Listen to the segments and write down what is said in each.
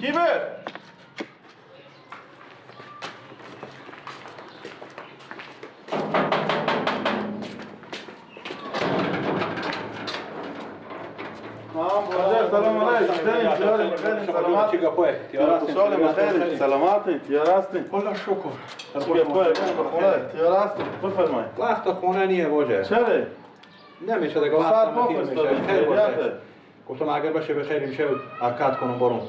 کی بود؟ سلام علیکم. سلامت. سلامتی تیار هستین؟ خدا شکر. تیار هستین؟ بفرمایید. وقت خونه نیه واجه. چرا؟ نمیشه دیگه وقت میشه. خیر باشه. گفتم اگر باشه به خیر میشه حرکت کنم برم.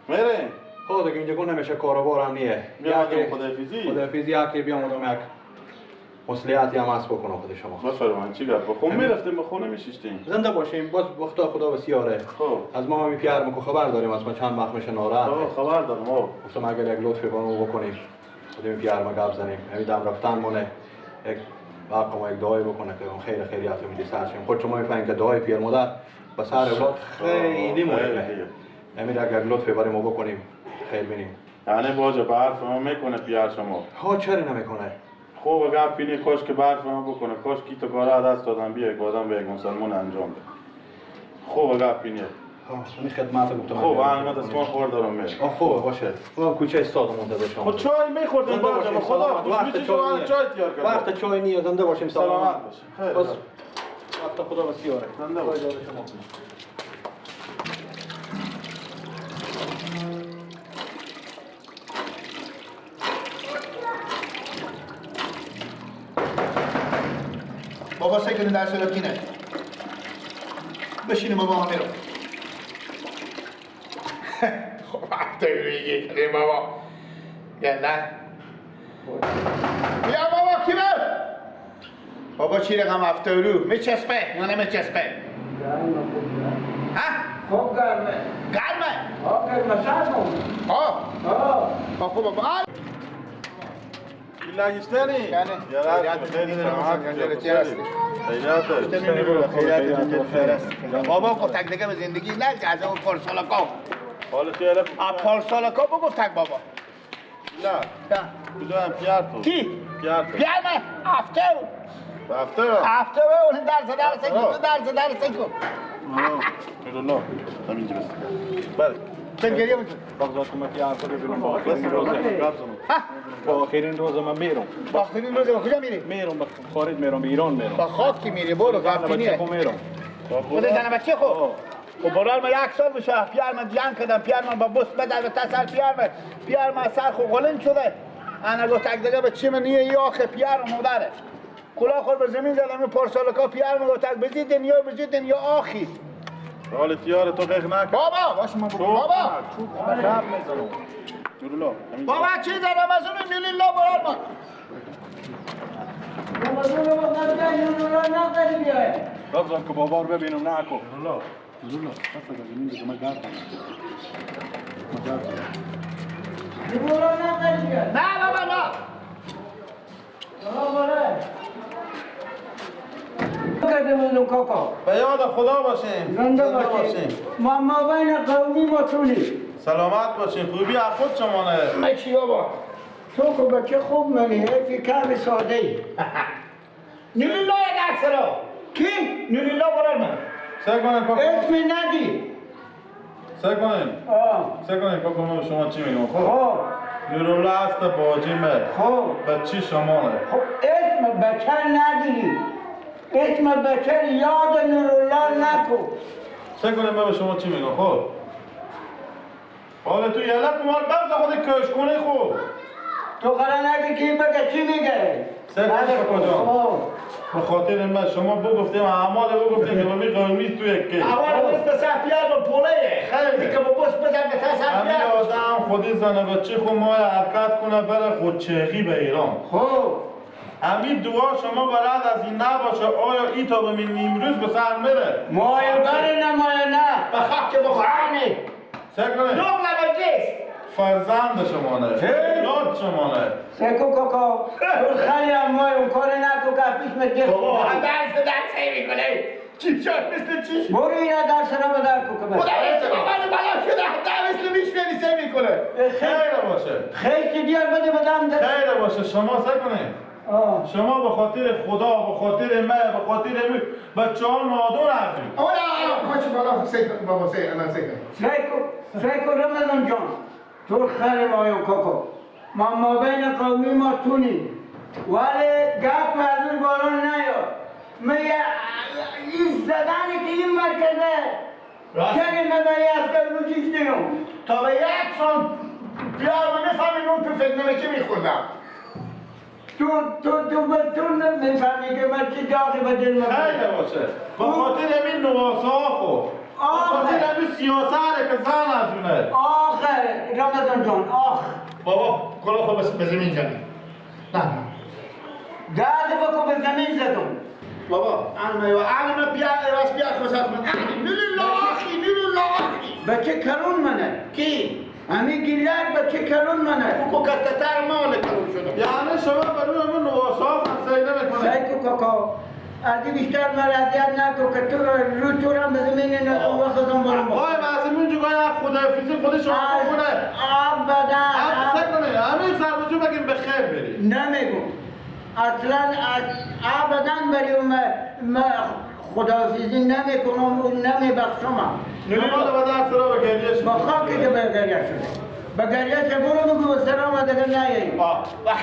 میریم؟ خب دیگه اینجا نمیشه کاروبار هم نیه. بیام خداحافظی. خداحافظی یکی بیام آدم یک مسئولیتی هم هست بکنم خود شما. بفرمایید چی گپ؟ خب میرفتیم به خونه میشیشتیم. زنده باشیم باز وقتا خدا بسیاره. خب از ما می پیار میکو خبر داریم از ما چند وقت میشه ناراحت. خب خبر دارم. خب گفتم اگر یک لطفی با ما بکنیم خودم پیار ما گپ زنیم. همین دم رفتن مونه یک واقعا ما یک دعای بکنه که خیر خیریات میده سرشیم. خود شما میفهمید که دعای پیر مادر به سر اولاد خیلی مهمه. همین اگر لطفی برای ما بکنیم خیر بینیم. یعنی باجه به حرف ما میکنه پیار شما. ها چرا نمیکنه؟ خوب گپ اینه کاش که برف ما بکنه، کاش کی تو کارا دست دادم بیای که آدم به یک مسلمان انجام بده. خوب گپ اینه. این خدمت گفتم. خوب من دستمان خور دارم میره. آ خوبه باشه. ما کوچه استاد مونده باشم. خب چای میخوردیم باجه به خدا. وقت چای چای تیار کردم. وقت چای نیه زنده باشیم سلامت باشیم. خیر. وقت خدا بسیاره. زنده باشیم. بابا سعی کنیم در سلوکینه بشینیم بابا ما میرم. خب هفته روی کنیم بابا یا نه بیا بابا کی بر بابا چی رقم هفته رو میچسبه یا نمیچسبه؟ ها؟ خوب گرمه. گرمه؟ ها گرمه سرمون. ها ها خب بابا لنگشتنی؟ بابا گفت تک دیگه به زندگی نه از اون پارسالکا. پارسالکا بگفت تک بابا. نه. کجا پیار تو؟ کی؟ پیار تو. پیار من هفته. هفته؟ هفته اون درس درس کو درس درس کو. الله همینجا بس. بله. تنگریه میکنی. بغداد من پیار تو ببینم با آخرین روز. با آخرین روز من میرم. با آخرین روز کجا میری؟ میرم به خارج میرم به ایران میرم. با خاک کی میری برو کافی میرم. خود زن بچه خو. خب برای من یک سال میشه پیار من جنگ کردم پیار من با بس بدل به تسر پیار من پیار من سر خو قلند شده. انا گفت تک دیگه به چی من نیه یا آخه پیار مادره. کلا خور به زمین زدم پارسالکا پیار من گفت تک بزیدن یا بزیدن یا آخی. حال تیار تو قیق نکن. بابا باش من بگو بابا. شب میزنم. نورالله. بابا چی زدم از اون نورالله برار من. بابا نقدری بیای. بازم که بابا رو ببینم نکن. نورالله. نورالله بس از زمین دیگه من گردم. من گردم. نورالله نقدری بیای. نه بابا نه. بابا کردم کاکا. به یاد خدا باشیم. زنده باشیم. ما مابین قومی ما تونی. سلامت باشین. خوبی از خود شمانه. من چی بابا؟ تو که بچه خوب منی حرفی کم ساده ای. نورالله درس را. کی؟ نورالله برار من. سعی کنین کاکا. اسم ندی. سعی کنین. سعی کنین کاکا من به شما چی میگم خب؟ نورالله هست باجیمه. خب. بچه شمانه. خب اسم بچه ندی. اسم بچه یاد نورالله نکن. سعی کنیم من به شما چی میگم خب؟ حالا تو یلک مال ببز خود کشکونه خوب. تو قرار نگی که بگه چی میگه؟ سعی کنیم کجا؟ به خاطر من شما بگفتیم اعمال بگفتیم که می قومی تو یک که اول بس به سر با پوله خیلی که با بس بزن به سر همین آدم خودی زنه بچه خود ما حرکت کنه بره خودچهی به ایران. خب همین دعا شما بلد از این نباشه آیا ای تا به من نیمروز به سر میره مایه بره نه مایه نه به خاک بخورانه سکنه نقل مجلس فرزند شمانه یاد شمانه سکو کاکا خیلی هم مایه اون کار نکو که پیش مجلس بابا درس درس میکنه چی شد مثل چی؟ برو اینا درس را به در کو که خدا بلا بلا شده حتی مثل میشمری سه میکنه خیر باشه خیر دیار بده بدم خیر باشه شما سکنه شما به خاطر خدا، به خاطر من، به خاطر بچه ها نادون هستیم. اولا خوش بالا سیک بابا سی انا سیک. سیکو رمضان جان تو خیر مایو کاکا ما مابین قومی ما تونی ولی گپ از بالا نیاد. من این زدنی که این مرکزه چرا من از که روشیش نیم تا به یک سال بیار من میفهمیم اون تو فتنه که میخوردم. تو تو تو تو نمیفهمی که من چه داغی به دل من خیلی باشه به خاطر همین نواسه ها خود به خاطر همین سیاسه که زن از اونه. آخر رمضان جان آخ بابا کلا خود به زمین زنی. نه درد بکن به زمین زدم بابا. انا ما بیا راس بیا خوشت من نلله اخی نلله اخی بچه کلون منه کی همین گیلک بچه کلون منه او کتتر مال کلون شده. یعنی شما برای همون نواسه ها سعی نمیکنه. سعی کو کاکا از بیشتر من اذیت نکن که تو رو تو رو به زمین نه وقتم برم. وای از اینجا گایا خداحافظی خودش شما بکنه. ابدا سعی کنه همین سربازو بگیم به خیر بری. نمیگم اصلا ابدا برای ما خداحافظی نمیکنم و نمیبخشم. نمی‌خواد بعد از سرا به گریه شد. با خاکی که به گریه شده. به گریه شد برو بگو به سلام دیگه نیایی.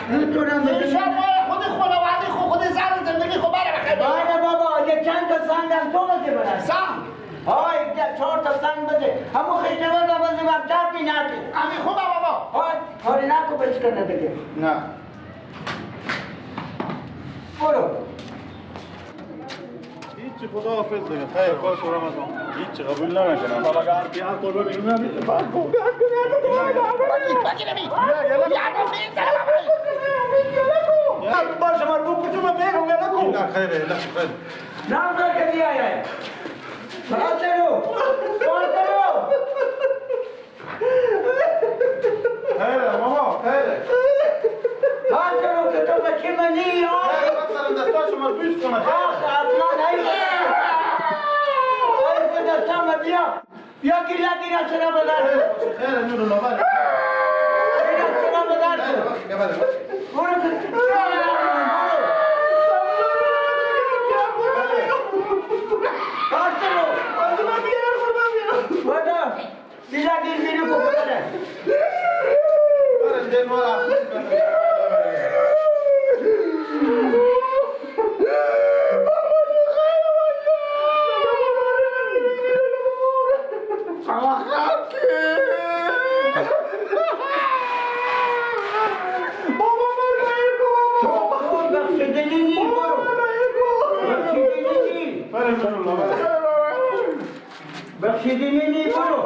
میتونم بگم خود خانواده خود زن زندگی خود بره بخیر. بله بابا یه چند تا سنگ هم تو بده برای. سنگ؟ های 4 تا سنگ بده. همون خشتوان رو بده و دردی نده. امی خوبه بابا. های کاری نکن بشکنه دیگه. نه. برو. هیچی خدا حافظ دیگه. خیر باش رمضان. هیچی قبول نمیکنم. بابا اگر بیان قربان بیرون نمیشه. باز کو. باکی نمی. یا باش مربوط بچو من میگم نه نه خیره نه خیر. نام که بیای. فاطمه. فاطمه. خیره ماما خیره. فاطمه که تو بچه منی. مثلا دستاشو مربوط کنه. آخ اصلا ای دستام بیا بیا گیلا گیلا سرا بدار. خیر نور الله بر. گیلا سرا بدار. برو گیلا گیر بیرو کو بده. بخشیدنی نی برو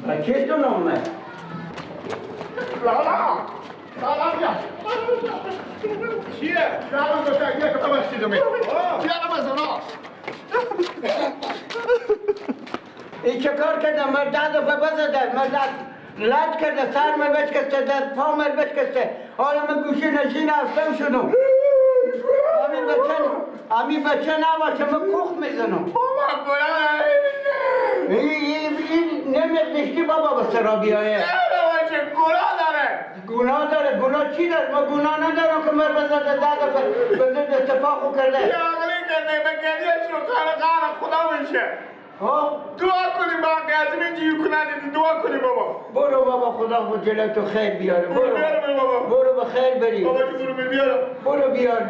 بچه تو نامه لالا لالا بیا چیه؟ لالا گفت که ببخشیدم چیه رمضان این چه کار کردم؟ من 10 دفعه بزدم من لج کرده سر من بشکسته دست پا من بشکسته. حالا من گوشه نشین هستم شدم. همین بچه نباشه من کوخ میزنم. بابا این نمیدنشتی بابا به سرا بیایه. نه بچه گناه داره. گناه داره. گناه چی داره؟ من گناه ندارم که من بزده 10 دفعه بزد اتفاقو کرده. یه عقلی کرده به گریه شو قهر خدا میشه. دعا کنیم باقی از این جیو کنن دعا کنیم بابا. برو بابا خدا خود جلو تو خیر بیاره. برو بابا. برو به خیر بری. بابا که برو بیارم. برو بیار.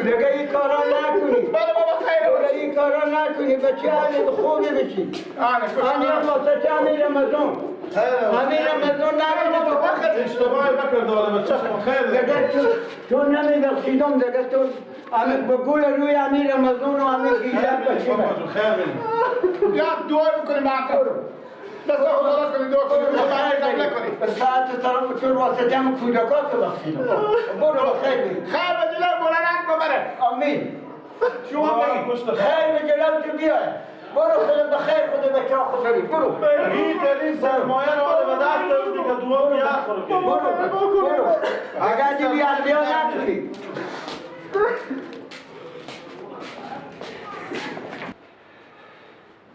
دیگه این کارا نکنی. بله بابا خیر. دیگه این کارا نکنی بچه همین خوبی بشی. آنی هم واسه همین رمضان. همین رمضان نکنی بابا. اشتباهی بکرد حالا بچه خیر. دیگه تو نمیبخشیدم دیگه تو به گل روی همین رمضان و همین گیلک بچه. خیر. یا دعا بکنیم با دست خدا کنید دعا کنید خدا نکنید. ساعت سلام تو واسه هم کودکات بخشیدم. برو خیر بری. خیر به جلو بلند ببره. آمین. شما بگید خیر به جلو تو بیای. برو خدا به خیر خدا بچه ها خود بری. برو. این سرمایه رو به دست دادی که دعا بیار. برو برو. اگر دی بیا نکنی.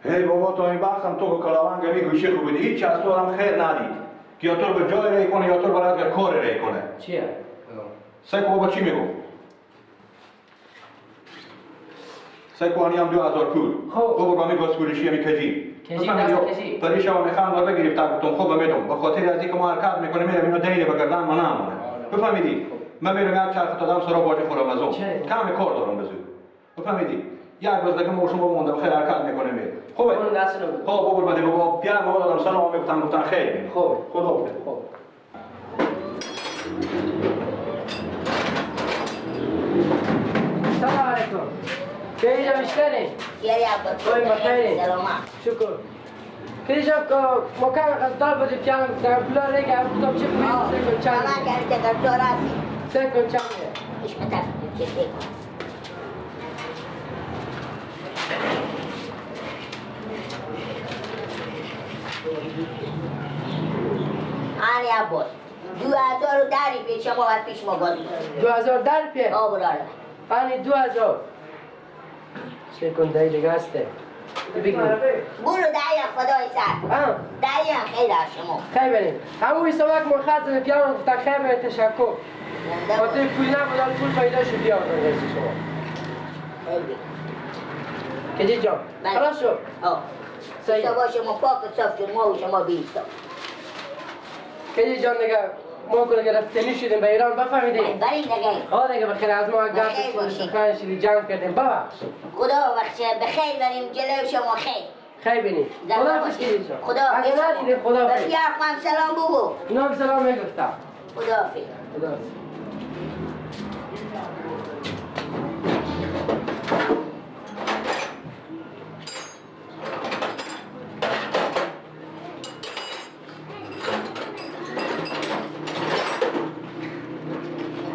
هی بابا تا این وقت هم تو که کلاوانگ می گوشی خوب بودی هیچ از تو هم خیر ندید که یا تو به جای ری کنه یا تو برات کار ری کنه. چیه؟ سکو بابا چی میگو؟ سکو آنی هم 2000 پول. خب بابا با می گاز فروشی می کجی. کجی دست کجی. پریشا و میخوام بار بگیریم تا گفتم خب میدم به خاطر از اینکه ما حرکت میکنیم میرم اینو دین به گردن ما نمونه. بفهمیدی؟ من میرم یک چرخ دادم سرا باج خورم از اون. کم کار دارم بزو. بفهمیدی؟ یک روز دیگه ما شما مونده خیر حرکت میکنیم. خوبه؟ خب بابا بده بابا پیام ما دادم سلام میگفتن گفتن خیر. خب خدا حافظ. خب سلام علیکم. کیجا بیشتری؟ بخیر. شکر. کیجا مکان قصدار بودی پیام گفتم پولا ریگه گفتم چه پولی سه کن چند؟ سه کن چند؟ آنی عباس 2000 روپیه شما باید پیش ما باز 2000 روپیه؟ آه برادر. آنی 2000 چه کن دایی دیگه هسته برو دایی خدای سر دایی خیر از شما خیر بریم همون حسابک ما خط زده پیام گفتن خیر بریم تشکر خاطر پول نبود پول پیدا شد بیام شما خیلی کجی جان خلاص شد حسابا شما پاک و صاف شد ما و شما بی حساب کجی جان دیگه ما که گرفتنی شدیم به ایران بفهمیدیم بریم دیگه آه دیگه بخیر از ما گپ سخن شدی جمع کردیم ببخش خدا بخشه بخیر بریم جلوی شما خیر خیر بینیم خدا حافظ کجی جان خدا حافظ خدا حافظ به پیار خواهم سلام بگو اینا سلام میگفتم خدا حافظ خدا حافظ.